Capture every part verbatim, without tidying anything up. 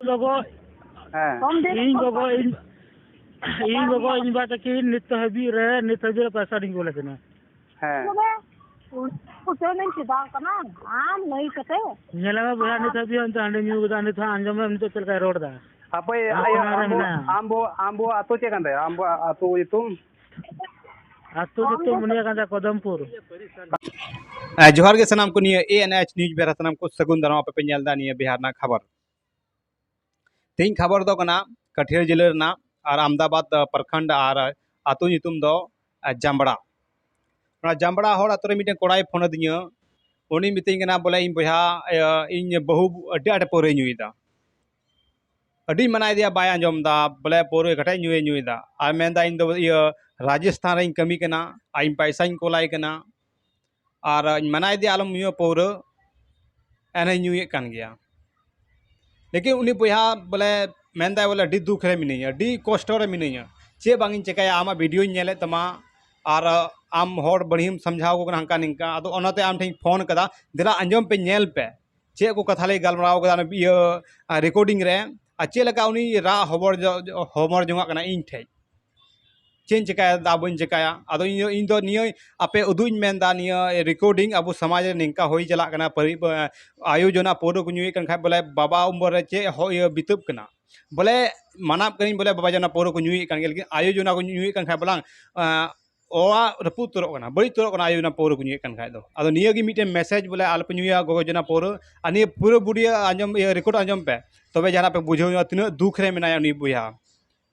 ᱜᱚᱜᱚ, ᱦᱮᱸ᱾ ᱤᱧ ᱜᱚᱜᱚ, ᱤᱧ, ᱤᱧ ᱜᱚᱜᱚ, ᱤᱧ ᱵᱟ ᱛᱟᱹᱠᱤᱱ ᱱᱤᱛ ᱦᱟᱹᱵᱤᱡ ᱨᱮ, ᱱᱤᱛ ᱦᱟᱹᱵᱤᱡ ᱨᱮ ᱯᱚᱭᱥᱟ ᱞᱤᱧ ᱠᱩᱞ ᱟᱹᱠᱤᱱᱟ᱾ ᱦᱮᱸ᱾ ᱛᱚᱵᱮ ᱩᱪᱟᱹᱲ ᱞᱮᱱ ᱪᱮᱫᱟᱜ ᱠᱟᱱᱟ? ᱟᱢ ᱞᱟᱹᱭ ᱠᱟᱛᱮ᱾ ᱧᱮᱞ ᱢᱮ ᱵᱚᱭᱦᱟ, ᱱᱤᱛ ᱦᱟᱹᱵᱤᱡ ᱦᱚᱸ ᱦᱟᱺᱰᱤ ᱧᱩ ᱠᱟᱫᱟ, ᱱᱤᱛ ᱦᱚᱸ ᱟᱸᱡᱚᱢ ᱢᱮ, ᱱᱤᱛᱚᱜ ᱪᱮᱫ ᱞᱮᱠᱟᱭ ᱨᱚᱲ ᱮᱫᱟ᱾ ᱦᱟᱯᱳᱭ, ᱟᱢ ᱟᱭᱳ, ᱠᱚᱱᱟ ᱨᱮ ᱟᱢ ᱵᱚ, ᱢᱮᱱᱟᱭᱟ᱾ ᱟᱢ ᱵᱚ, ᱟᱢ ᱵᱚ ᱟᱹᱛᱩ ᱪᱮᱫ ᱠᱟᱱ ᱛᱟᱭᱟ? ᱟᱢ ᱵᱚ ᱟᱹᱛᱩ ᱧᱩᱛᱩᱢ? ᱟᱹᱛᱩ ᱧᱩᱛᱩᱢ ᱩᱱᱤᱭᱟᱜ ᱠᱟᱱ ᱛᱟᱭᱟ ᱠᱚᱫᱚᱢᱯᱩᱨ᱾ ᱦᱮᱸ, ᱡᱚᱦᱟᱨ ᱜᱮ ᱥᱟᱱᱟᱢ ᱠᱚ, ᱱᱤᱭᱟᱹ A N H news ᱵᱮᱲᱟ ᱥᱟᱱᱟᱢ ᱠᱚ ᱥᱟᱹᱜᱩᱱ ᱫᱟᱨᱟᱢ, ᱟᱯᱮ ᱯᱮ ᱧᱮᱞ ᱮᱫᱟ ᱱᱤᱭᱟᱹ ᱵᱤᱦᱟᱨ ᱨᱮᱱᱟᱜ ᱠᱷᱚᱵᱚᱨ᱾ ᱛᱮᱦᱮᱧ ᱠᱷᱚᱵᱚᱨ ᱫᱚ ᱠᱟᱱᱟ ᱠᱟᱴᱷᱤᱭᱟᱹᱲ ᱡᱤᱞᱟᱹ ᱨᱮᱱᱟᱜ ᱟᱨ ᱟᱢᱫᱟᱵᱟᱫ, ᱟ, ᱯᱨᱚᱠᱷᱚᱸᱰ ᱟᱨ ᱟᱹᱛᱩ ᱧᱩᱛᱩᱢ ᱫᱚ, ᱟ, ᱡᱟᱢᱵᱲᱟ᱾ ᱚᱱᱟ ᱡᱟᱢᱵᱲᱟ ᱦᱚᱲ ᱟᱹᱛᱩ ᱨᱮ ᱢᱤᱫᱴᱮᱱ ᱠᱚᱲᱟᱭ ᱯᱷᱳᱱ ᱟᱹᱫᱤᱧᱟ᱾ ᱩᱱᱤ ᱢᱤᱛᱟᱹᱧ ᱠᱟᱱᱟ ᱵᱚᱞᱮ, "ᱤᱧ ᱵᱚᱭᱦᱟ, ᱤᱭᱟᱹ, ᱤᱧ ᱵᱟᱹᱦᱩ ᱟᱹᱰᱤ ᱟᱸᱴᱮ ᱯᱟᱹᱣᱨᱟᱹᱭ ᱧᱩᱭᱮᱫᱟ᱾ ᱟᱹᱰᱤᱧ ᱢᱟᱱᱟᱭᱮᱫᱮᱭᱟ, ᱵᱟᱭ ᱟᱸᱡᱚᱢ ᱮᱫᱟ, ᱵᱚᱞᱮ ᱯᱟᱹᱣᱨᱟᱹ ᱠᱟᱴᱷᱟᱭ ᱧᱩᱭᱮ ᱧᱩᱭᱮᱫᱟ᱾ ᱟᱨ ᱢᱮᱱᱫᱟ ᱤᱧ ᱫᱚ ᱤᱭᱟᱹ ᱨᱟᱡᱚᱥᱛᱷᱟᱱ ᱨᱮᱧ ᱠᱟᱹᱢᱤ ᱠᱟᱱᱟ, ᱟᱨ ᱤᱧ ᱯᱟᱭᱥᱟᱧ ᱠᱳᱞᱟᱭ ᱠᱟᱱᱟ, ᱟᱨ ᱤᱧ ᱢᱟᱱᱟᱭᱮᱫᱮᱭᱟ ᱟᱞᱚᱢ ᱧᱩᱭᱟ ᱯᱟᱹᱣᱨᱟᱹ, ᱮᱱᱦᱚᱸᱭ ᱧᱩᱭᱮᱫ ᱠᱟᱱ ᱜᱮᱭᱟ᱾" ᱞᱮᱠᱤᱱ ᱩᱱᱤ ᱵᱚᱭᱦᱟ ᱵᱚᱞᱮ ᱢᱮᱱᱫᱟᱭ ᱵᱚᱞᱮ, "ᱟᱹᱰᱤ ᱫᱩᱠ ᱨᱮ ᱢᱤᱱᱟᱹᱧᱟ, ᱟᱹᱰᱤ ᱠᱚᱥᱴᱚ ᱨᱮ ᱢᱤᱱᱟᱹᱧᱟ, ᱪᱮᱫ ᱵᱟᱝ ᱤᱧ ᱪᱮᱠᱟᱭᱟ? ᱟᱢᱟᱜ ᱵᱷᱤᱰᱤᱭᱳᱧ ᱧᱮᱞᱮᱫ ᱛᱟᱢᱟ, ᱟᱨ ᱟᱢ ᱦᱚᱲ ᱵᱟᱹᱲᱤᱡ ᱮᱢ ᱥᱟᱢᱡᱷᱟᱣ ᱟᱠᱚ ᱠᱟᱱᱟ ᱦᱟᱱᱠᱟ ᱱᱤᱝᱠᱟ, ᱟᱫᱚ ᱚᱱᱟᱛᱮ ᱟᱢ ᱴᱷᱮᱱ ᱤᱧ ᱯᱷᱳᱱ ᱠᱟᱫᱟ, ᱫᱮᱞᱟ ᱟᱸᱡᱚᱢ ᱯᱮ, ᱧᱮᱞ ᱯᱮ, ᱪᱮᱫ ᱠᱚ ᱠᱟᱛᱷᱟ ᱞᱮ ᱜᱟᱞᱢᱟᱨᱟᱣ ᱠᱟᱫᱟ ᱚᱱᱟ ᱤᱭᱟᱹ ᱨᱮᱠᱳᱨᱰᱤᱝ ᱨᱮ, ᱟᱨ ᱪᱮᱫ ᱞᱮᱠᱟ ᱩᱱᱤ ᱨᱟᱜ ᱦᱚᱵᱚᱨ ᱡᱚ-, ᱦᱚᱢᱚᱨ ᱡᱚᱝᱟᱜ ᱠᱟᱱᱟ ᱤᱧ ᱴᱷᱮᱡ᱾ ᱪᱮᱫ ᱤᱧ ᱪᱮᱠᱟᱭᱟ, ᱫᱟ ᱵᱟᱹᱧ ᱪᱮᱠᱟᱭᱟ?" ᱟᱫᱚ ᱤᱧ ᱫᱚ, ᱤᱧ ᱫᱚ ᱱᱤᱭᱟᱹ ᱟᱯᱮ ᱩᱫᱩᱜ ᱤᱧ ᱢᱮᱱᱫᱟ, ᱱᱤᱭᱟᱹ ᱨᱮᱠᱳᱨᱰᱤᱝ ᱟᱵᱚ ᱥᱚᱢᱟᱡᱽ ᱨᱮ ᱱᱤᱝᱠᱟ ᱦᱩᱭ ᱪᱟᱞᱟᱜ ᱠᱟᱱᱟ, ᱯᱟᱹᱨᱤ-, ᱟᱭᱳ ᱡᱚᱱᱟ ᱯᱟᱹᱣᱨᱟᱹ ᱠᱚ ᱧᱩᱭᱮᱫ ᱠᱟᱱ ᱠᱷᱟᱡ ᱵᱚᱞᱮ ᱵᱟᱵᱟ ᱩᱢᱮᱨ ᱨᱮ ᱪᱮᱫ ᱦᱚ-, ᱤᱭᱟᱹ ᱵᱤᱛᱟᱹᱜ ᱠᱟᱱᱟ᱾ ᱵᱚᱞᱮ ᱢᱟᱱᱟᱣ ᱠᱟᱹᱱᱟᱹᱧ ᱵᱚᱞᱮ ᱵᱟᱵᱟ ᱡᱚᱱᱟ ᱯᱟᱹᱣᱨᱟᱹ ᱠᱚ ᱧᱩᱭᱮᱫ ᱠᱟᱱ ᱜᱮᱭᱟ, ᱞᱮᱠᱤᱱ ᱟᱭᱳ ᱡᱚᱱᱟ ᱠᱚ ᱧᱩᱭᱮᱫ ᱠᱟᱱ ᱠᱷᱟᱡ ᱵᱟᱞᱟᱝ, ᱟᱸ, ᱚᱲᱟᱜ ᱨᱟᱹᱯᱩᱫ ᱩᱛᱟᱹᱨᱚᱜ ᱠᱟᱱᱟ, ᱵᱟᱹᱲᱤᱡ ᱩᱛᱟᱹᱨᱚᱜ ᱠᱟᱱᱟ ᱟᱭᱳ ᱡᱚᱱᱟ ᱯᱟᱹᱣᱨᱟᱹ ᱠᱚ ᱧᱩᱭᱮᱫ ᱠᱟᱱ ᱠᱷᱟᱡ ᱫᱚ᱾ ᱟᱫᱚ ᱱᱤᱭᱟᱹ ᱜᱮ ᱢᱤᱫᱴᱮᱱ ᱢᱮᱥᱮᱡᱽ ᱵᱚᱞᱮ ᱟᱞᱚᱯᱮ ᱧᱩᱭᱟ ᱜᱚᱜᱚ ᱡᱚᱱᱟ ᱯᱟᱹᱣᱨᱟᱹ, ᱟᱨ ᱱᱤᱭᱟᱹ ᱯᱩᱨᱟᱹ ᱵᱩᱰᱤᱭᱟᱹ ᱟᱸᱡᱚᱢ, ᱤᱭᱟᱹ ᱨᱮᱠᱳᱨᱰ ᱟᱸᱡᱚᱢ ᱯᱮ, ᱛᱚᱵᱮ ᱡᱟᱦᱟᱱᱟᱜ ᱯᱮ ᱵᱩᱡᱷᱟᱹᱣ ᱧᱟᱢᱟ ᱛᱤᱱᱟᱹᱜ ᱫᱩᱠ ᱨᱮ ᱢᱮᱱᱟᱭᱟ ᱩᱱᱤ ᱵᱚᱭᱦᱟ᱾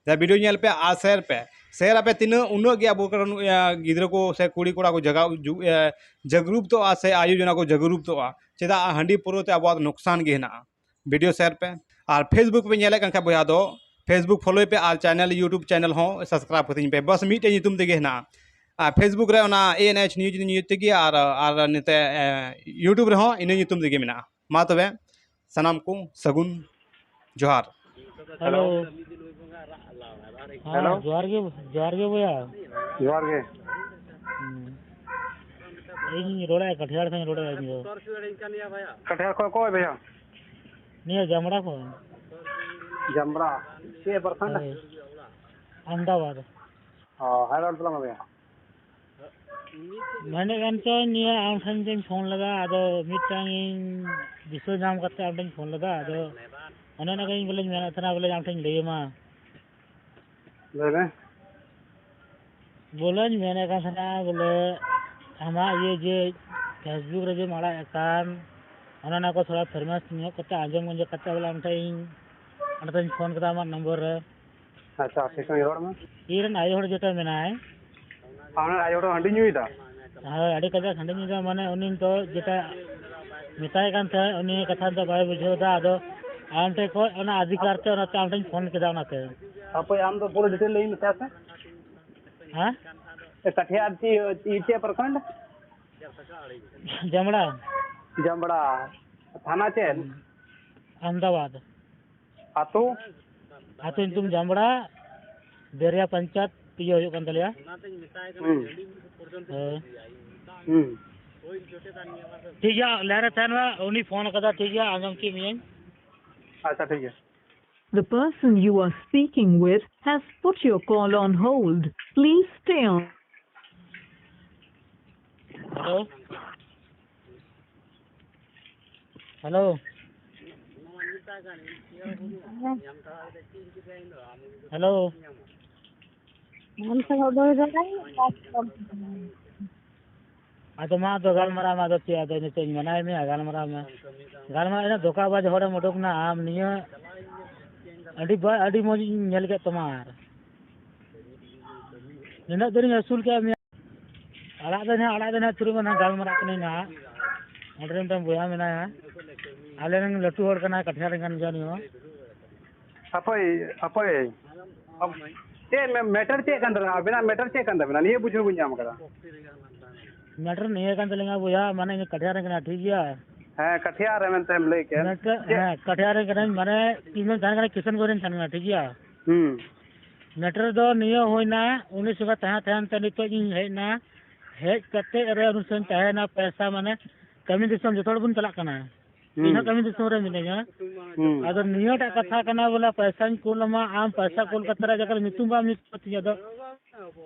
ᱡᱟ ᱵᱷᱤᱰᱤᱭᱳ ᱧᱮᱞ ᱯᱮ ᱟᱨ ᱥᱮᱭᱟᱨ ᱯᱮ᱾ ᱥᱮᱭᱟᱨ ᱟᱯᱮ ᱛᱤᱱᱟᱹᱜ, ᱩᱱᱟᱹᱜ ᱜᱮ ᱟᱵᱚ ᱠᱚᱨᱮᱱ, ᱤᱭᱟᱹ, ᱜᱤᱫᱽᱨᱟᱹ ᱠᱚ ᱥᱮ ᱠᱩᱲᱤ ᱠᱚᱲᱟ ᱠᱚ ᱡᱟᱜᱟᱣ ᱡᱩ-, ᱤᱭᱟᱹ, ᱡᱟᱜᱽᱨᱩᱯᱛᱚᱜᱼᱟ ᱥᱮ ᱟᱭᱳ ᱡᱚᱱᱟ ᱠᱚ ᱡᱟᱜᱽᱨᱩᱯᱛᱚᱜᱼᱟ᱾ ᱪᱮᱫᱟᱜ ᱦᱟᱺᱰᱤ ᱯᱟᱹᱣᱨᱟᱹ ᱛᱮ ᱟᱵᱚᱣᱟᱜ ᱱᱩᱠᱥᱟᱱ ᱜᱮ ᱦᱮᱱᱟᱜᱼᱟ᱾ ᱵᱷᱤᱰᱤᱭᱳ ᱥᱮᱭᱟᱨ ᱯᱮ᱾ ᱟᱨ Facebook ᱯᱮ ᱧᱮᱞᱮᱫ ᱠᱟᱱ ᱠᱷᱟᱡ ᱵᱚᱭᱦᱟ ᱫᱚ, Facebook ᱯᱷᱳᱞᱳᱭ ᱯᱮ ᱟᱨ ᱪᱮᱱᱮᱞ YouTube ᱪᱮᱱᱮᱞ ᱦᱚᱸ ᱥᱟᱵᱥᱠᱨᱟᱭᱤᱵ ᱠᱟᱹᱛᱤᱧ ᱯᱮ᱾ ᱵᱟᱥ ᱢᱤᱫᱴᱮᱡ ᱧᱩᱛᱩᱢ ᱛᱮᱜᱮ ᱦᱮᱱᱟᱜᱼᱟ᱾ ᱟᱨ Facebook ᱨᱮ ᱚᱱᱟ A N H news ᱧᱩᱛᱩᱢ ᱛᱮᱜᱮ ᱟᱨ, ᱟᱨ ᱱᱚᱛᱮ, ᱮ, YouTube ᱨᱮᱦᱚᱸ ᱤᱱᱟᱹ ᱧᱩᱛᱩᱢ ᱛᱮᱜᱮ ᱢᱮᱱᱟᱜᱼᱟ᱾ ᱢᱟ ᱛᱚᱵᱮ ᱥᱟᱱᱟᱢ ᱠᱚ ᱥᱟᱹᱜᱩᱱ ᱡᱚᱦᱟᱨ᱾ ᱦᱮᱞᱳ᱾ ᱦᱮᱞᱳ᱾ ᱦᱮᱸ, ᱡᱚᱦᱟᱨ ᱜᱮ, ᱡᱚᱦᱟᱨ ᱜᱮ ᱵᱚᱭᱦᱟ᱾ ᱡᱚᱦᱟᱨ ᱜᱮ᱾ ᱦᱩᱸ᱾ ᱤᱧ ᱨᱚᱲᱮᱫᱼᱟ, ᱠᱟᱴᱷᱤᱭᱟᱲ ᱠᱷᱚᱱᱤᱧ ᱨᱚᱲᱮᱫᱼᱟ ᱤᱧ ᱫᱚ᱾ ᱠᱟᱴᱷᱤᱭᱟᱲ ᱠᱷᱚᱱ ᱚᱠᱚᱭ ᱵᱚᱭᱦᱟ? ᱱᱤᱭᱟᱹ ᱡᱟᱢᱲᱟ ᱠᱷᱚᱱ᱾ ᱡᱟᱢᱵᱽᱲᱟ᱾ ᱪᱮᱫ ᱯᱨᱚᱠᱷᱚᱸᱰ? ᱦᱳᱭ᱾ ᱟᱢᱫᱟᱵᱟᱫᱽ᱾ ᱚ, ᱦᱮᱸ, ᱨᱚᱲ ᱛᱟᱞᱟᱝ ᱢᱮ᱾ ᱢᱮᱱᱮᱫ ᱠᱟᱱ ᱪᱚᱧ, ᱱᱤᱭᱟᱹ ᱟᱢ ᱴᱷᱮᱱ ᱜᱤᱧ ᱯᱷᱳᱱ ᱞᱮᱫᱟ, ᱟᱫᱚ ᱢᱤᱫᱴᱟᱝ ᱤᱧ ᱫᱤᱥᱟᱹ ᱧᱟᱢ ᱠᱟᱛᱮ ᱟᱢ ᱴᱷᱮᱱ ᱤᱧ ᱯᱷᱳᱱ ᱞᱮᱫᱟ, ᱟᱫᱚ ᱚᱱᱮ ᱚᱱᱟ ᱜᱮ ᱤᱧ ᱵᱚᱞᱮᱧ ᱢᱮᱱᱮᱫ ᱛᱟᱦᱮᱱᱟ, ᱵᱚᱞᱮ ᱟᱢ ᱴᱷᱮᱱ ᱤᱧ ᱞᱟᱹᱭ ᱟᱢᱟ᱾ ᱞᱟᱹᱭ ᱢᱮ᱾ ᱵᱚᱞᱮᱧ ᱢᱮᱱᱮᱫ ᱠᱟᱱ ᱛᱟᱦᱮᱱᱟ, ᱵᱚᱞᱮ ᱟᱢᱟᱜ ᱤᱭᱟᱹ ᱡᱮ Facebook ᱨᱮ ᱡᱮᱢ ᱟᱲᱟᱜ ᱮᱫ ᱠᱟᱱ, ᱚᱱᱮ ᱚᱱᱟ ᱠᱚ ᱛᱷᱚᱲᱟ famous ᱧᱚᱜ ᱠᱟᱛᱮ, ᱟᱸᱡᱚᱢ ᱜᱚᱸᱡᱚ ᱠᱟᱛᱮ, ᱵᱚᱞᱮ ᱟᱢ ᱴᱷᱮᱱ ᱤᱧ, ᱚᱸᱰᱮ ᱛᱤᱧ ᱯᱷᱳᱱ ᱠᱮᱫᱟ ᱟᱢᱟᱜ ᱱᱚᱢᱵᱚᱨ ᱨᱮ᱾ ᱟᱪᱪᱷᱟ, ᱴᱷᱤᱠ ᱜᱮᱭᱟ, ᱨᱚᱲ ᱢᱮ᱾ ᱤᱧ ᱨᱮᱱ ᱟᱭᱳ ᱦᱚᱲ ᱡᱮᱴᱟ ᱢᱮᱱᱟᱭ, ᱟᱢ ᱨᱮᱱ ᱟᱭᱳ ᱦᱚᱲ ᱦᱟᱺᱰᱤ ᱧᱩᱭᱮᱫᱟ? ᱦᱳᱭ, ᱟᱹᱰᱤ ᱠᱟᱡᱟᱠ ᱦᱟᱺᱰᱤ ᱧᱩᱭᱮᱫᱟ, ᱢᱟᱱᱮ ᱩᱱᱤ ᱫᱚ ᱡᱮᱴᱟ ᱢᱮᱛᱟᱭ ᱠᱟᱱ ᱛᱟᱦᱮᱸᱫ, ᱩᱱᱤ ᱠᱟᱛᱷᱟ ᱫᱚ ᱵᱟᱭ ᱵᱩᱡᱷᱟᱹᱣ ᱮᱫᱟ᱾ ᱟᱫᱚ ᱟᱢ ᱴᱷᱮᱱ ᱠᱷᱚᱱ ᱚᱱᱟ ᱚᱫᱷᱤᱠᱟᱨ ᱛᱮ, ᱚᱱᱟᱛᱮ ᱟᱢ ᱴᱷᱮᱱ ᱯᱷᱳᱱ ᱠᱮᱫᱟ ᱚᱱᱟᱛᱮ᱾ ᱦᱟᱯᱳᱭ, ᱟᱢ ᱫᱚ ᱯᱩᱨᱟᱹ detail ᱞᱟᱹᱭ ᱢᱮ ᱥᱮ᱾ ᱦᱮᱸ? ᱮ, ᱠᱟᱴᱷᱤᱭᱟᱨ ᱪᱮ-, ᱪᱮ-, ᱪᱮᱫ ᱯᱨᱚᱠᱷᱚᱸᱰ? ᱡᱟᱢᱲᱟ᱾ ᱡᱟᱢᱲᱟ᱾ ᱛᱷᱟᱱᱟ ᱪᱮᱫ? ᱦᱩᱸ᱾ ᱟᱦᱢᱮᱫᱟᱵᱟᱫᱽ᱾ ᱟᱹᱛᱩ? ᱟᱹᱛᱩ ᱧᱩᱛᱩᱢ ᱡᱟᱢᱲᱟ, ᱵᱮᱨᱤᱭᱟ ᱯᱚᱧᱪᱟᱭᱮᱛ ᱤᱭᱟᱹ ᱦᱩᱭᱩᱜ ᱠᱟᱱ ᱛᱟᱞᱮᱭᱟ᱾ ᱦᱩᱸ᱾ ᱦᱳᱭ᱾ ᱦᱩᱸ᱾ ᱴᱷᱤᱠ ᱜᱮᱭᱟ, ᱞᱟᱭᱤᱱ ᱨᱮ ᱛᱟᱦᱮᱱ ᱢᱮ, ᱩᱱᱤ ᱯᱷᱳᱱ ᱟᱠᱟᱫᱟ, ᱴᱷᱤᱠ ᱜᱮᱭᱟ, ᱟᱸᱡᱚᱢ ᱦᱚᱪᱚᱭᱮᱫ ᱢᱤᱭᱟᱹᱧ᱾ ᱟᱪᱪᱷᱟ, ᱴᱷᱤᱠ ᱜᱮᱭᱟ᱾ The person you are speaking with has put your call on hold. Please stay on. Hello? Hello? Hello? ᱟᱫᱚ ᱢᱟ, ᱟᱫᱚ ᱜᱟᱞᱢᱟᱨᱟᱣ ᱢᱟ, ᱟᱫᱚ ᱪᱮᱫ, ᱟᱫᱚ ᱱᱤᱛᱚᱜ ᱤᱧ ᱢᱟᱱᱟᱭ ᱢᱮᱭᱟ, ᱜᱟᱞᱢᱟᱨᱟᱣ ᱢᱮ᱾ ᱜᱟᱞᱢᱟᱨᱟᱣ, ᱤᱱᱟᱹ ᱫᱷᱳᱠᱟᱵᱟᱡᱽ ᱦᱚᱲᱮᱢ ᱩᱰᱩᱠ ᱱᱟ ᱟᱢ᱾ ᱱᱤᱭᱟᱹ ᱟᱹᱰᱤ ᱵᱟ-, ᱟᱹᱰᱤ ᱢᱚᱡᱽ ᱤᱧ ᱧᱮᱞ ᱠᱮᱫ ᱛᱟᱢᱟ᱾ ᱟᱨ ᱱᱤᱱᱟᱹᱜ ᱫᱤᱱᱤᱧ ᱟᱹᱥᱩᱞ ᱠᱮᱫ ᱢᱮᱭᱟ᱾ ᱟᱲᱟᱜ ᱫᱚ ᱱᱟᱦᱟᱜ, ᱟᱲᱟᱜ ᱫᱚ ᱱᱟᱦᱟᱜ, ᱛᱩᱨᱩᱭ ᱢᱟ ᱱᱟᱦᱟᱜ ᱜᱟᱞᱢᱟᱨᱟᱜ ᱠᱟᱹᱱᱟᱹᱧ ᱱᱟᱦᱟᱜ᱾ ᱚᱸᱰᱮ ᱨᱮ ᱢᱤᱫᱴᱟᱝ ᱵᱚᱭᱦᱟ ᱢᱮᱱᱟᱭᱟ, ᱟᱞᱮ ᱨᱮᱱ ᱞᱟᱹᱴᱩ ᱦᱚᱲ ᱠᱟᱱᱟᱭ, ᱠᱟᱴᱷᱤᱭᱟᱨ ᱨᱮᱱ ᱠᱟᱱ ᱜᱮᱭᱟ ᱩᱱᱤ ᱦᱚᱸ᱾ ᱦᱟᱯᱳᱭ, ᱦᱟᱯᱳᱭ᱾ ᱪᱮᱫ ᱢᱮ-, matter ᱪᱮᱫ ᱠᱟᱱ ᱛᱟᱵᱮᱱᱟ? ᱟᱵᱮᱱᱟᱜ matter ᱪᱮᱫ ᱠᱟᱱ ᱛᱟᱵᱮᱱᱟ? ᱱᱤᱭᱟᱹ ᱵᱩᱡᱷᱟᱹᱣ ᱵᱟᱹᱧ ᱧᱟᱢ ᱠᱟᱫᱟ᱾ Matter ᱱᱤᱭᱟᱹ ᱠᱟᱱ ᱛᱟᱹᱞᱤᱧᱟ ᱵᱚᱭᱦᱟ, ᱢᱟᱱᱮ ᱤᱧ ᱠᱟᱴᱷᱤᱭᱟᱨ ᱨᱮᱱ ᱠᱟᱱᱟ, ᱴᱷᱤᱠ ᱜᱮᱭᱟ? ᱦᱮᱸ, ᱠᱟᱴᱷᱤᱭᱟᱨ ᱨᱮ ᱢᱮᱱᱛᱮᱢ ᱞᱟᱹᱭ ᱠᱮᱫ᱾ Matter, ᱪᱮᱫ? ᱦᱮᱸ, ᱠᱟᱴᱷᱤᱭᱟᱨ ᱨᱮᱱ ᱠᱟᱹᱱᱟᱹᱧ, ᱢᱟᱱᱮ ᱤᱧ ᱫᱚᱧ ᱛᱟᱦᱮᱱ ᱠᱟᱱᱟ ᱠᱤᱥᱟᱱᱜᱚᱲ ᱨᱮᱧ ᱛᱟᱦᱮᱱ ᱠᱟᱱᱟ, ᱴᱷᱤᱠ ᱜᱮᱭᱟ? ᱦᱩᱸ᱾ Matter ᱫᱚ ᱱᱤᱭᱟᱹ ᱦᱩᱭᱱᱟ, ᱩᱱᱤ ᱥᱚᱸᱜᱮ ᱛᱟᱦᱮᱸ ᱛᱟᱦᱮᱸ ᱛᱮ ᱱᱤᱛᱚᱜ ᱤᱧ ᱦᱮᱡ ᱮᱱᱟ᱾ ᱦᱮᱡ ᱠᱟᱛᱮ ᱨᱮ ᱩᱱᱤ ᱥᱚᱸᱜᱮᱧ ᱛᱟᱦᱮᱸᱭᱮᱱᱟ, ᱯᱚᱭᱥᱟ ᱢᱟᱱᱮ ᱠᱟᱹᱢᱤ ᱫᱤᱥᱚᱢ ᱡᱚᱛᱚ ᱦᱚᱲ ᱵᱚᱱ ᱪᱟᱞᱟᱜ ᱠᱟᱱᱟ᱾ ᱤᱧ ᱦᱚᱸ ᱠᱟᱹᱢᱤ ᱫᱤᱥᱚᱢ ᱨᱮ ᱢᱤᱱᱟᱹᱧᱟ᱾ ᱦᱩᱸ᱾ ᱟᱫᱚ ᱱᱤᱭᱟᱹᱴᱟᱜ ᱠᱟᱛᱷᱟ ᱠᱟᱱᱟ ᱵᱚᱞᱮ, ᱯᱚᱭᱥᱟᱧ ᱠᱩᱞ ᱟᱢᱟ, ᱟᱢ ᱯᱚᱭᱥᱟ ᱠᱩᱞ ᱠᱟᱛᱮ ᱨᱮ ᱡᱟᱭᱜᱟ ᱨᱮ ᱧᱩᱛᱩᱢ ᱵᱟᱢ ᱧᱩᱛᱩᱢ ᱟᱹᱛᱤᱧᱟ, ᱟᱫᱚ